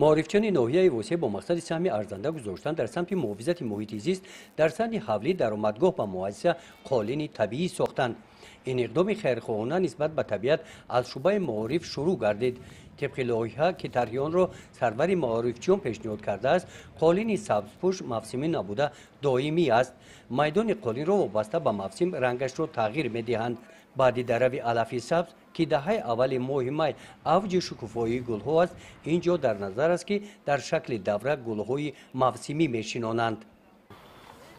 Маорифчиёни ноҳияи Восеъ бо мақсади саҳми арзанда гузоштан дар самти муҳофизати муҳити зист дар саҳни ҳавлӣ даромадгоҳ ба муассиса қолини табиӣ сохтанд. Ин иқдоми хайрхоҳона нисбат ба табиат аз шӯъбаи маориф шурӯъ гардид. Тибқи лоиҳа, ки тарҳи онро сарвари маорифчиён пешниҳод кардааст, қолини сабзпӯш мавсимӣ набуда, доимӣ аст. Майдони қолинро вобаста ба мавсим рангашро тағйир медиҳанд. Баъди дарави алафи сабз, ки даҳаи аввали моҳи май авҷи шукуфоии гулҳо аст, ин ҷо дар назар аст, ки дар шакли давра гулҳои мавсимӣ мешинонанд.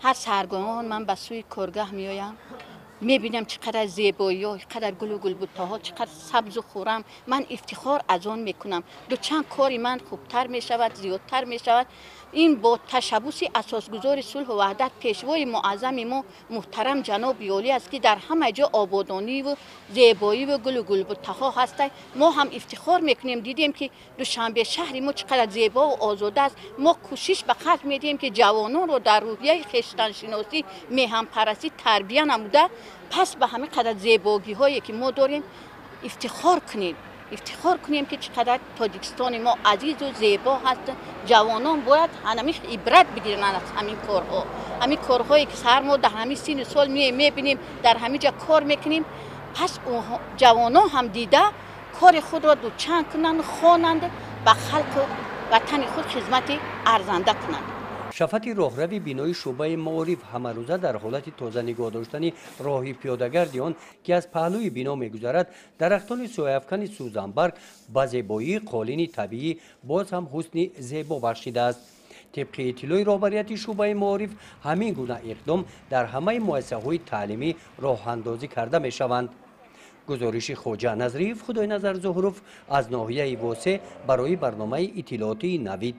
Ҳар саҳаргоҳон ман ба сӯи коргаҳ меоям, мебинам чӣ қадар зебоиҳо, чӣ қадар гулу гулбуттаҳо, чӣ қадар сабзу хуррам. Ман ифтихор аз он мекунам. Дучанд кори ман хубтар мешавад, зиёдтар мешавад. Ин бо ташаббуси асосгузори сулҳу ваҳдат, пешвои муаззами мо, муҳтарам ҷаноби олӣ аст, ки дар ҳама ҷо ободониву зебоиву гулу гулбуттаҳо ҳастанд. Мо ҳам ифтихор мекунем. Дидем, ки Душанбе шаҳри мо чӣ қадар зебову озода аст. Мо кӯшиш ба харҷ медиҳем, ки ҷавононро дар рӯҳияи хештаншиносӣ, меҳанпарастӣ тарбия намуда, пас ба ҳамин қадар зебогиҳое, ки мо дорем, ифтихор кунем. Ифтихор кунем, ки чӣ қадар Тоҷикистони мо азизу зебо ҳаст. Ҷавонон бояд ҳамин ибрат бигиранд аз ҳамин корҳо, ҳамин корҳое, ки саҳар мо дар ҳамин синну сол мебинем, дар ҳамин ҷо кор мекунем. Пас ҷавонон ҳам дида, кори худро дучанд кунанд, хонанд, ба халқу ватани худ хизмати арзанда кунанд. Шафати роҳрави бинои шӯъбаи маориф ҳамарӯза дар ҳолати тоза нигоҳ доштани роҳи пиёдагарди он, ки аз паҳлӯи бино мегузарад, дарахтони сояафкани сӯзанбарг ба зебоии қолини табиӣ боз ҳам ҳусни зебо бахшидааст. Тибқи иттилои роҳбарияти шӯъбаи маориф, ҳамин гуна иқдом дар ҳамаи муассисаҳои таълимӣ роҳандозӣ карда мешаванд. Гузориши Хоҷа Назриев, Худойназар Зуҳуров аз ноҳияи Восеъ барои барномаи иттилоотии «Навид».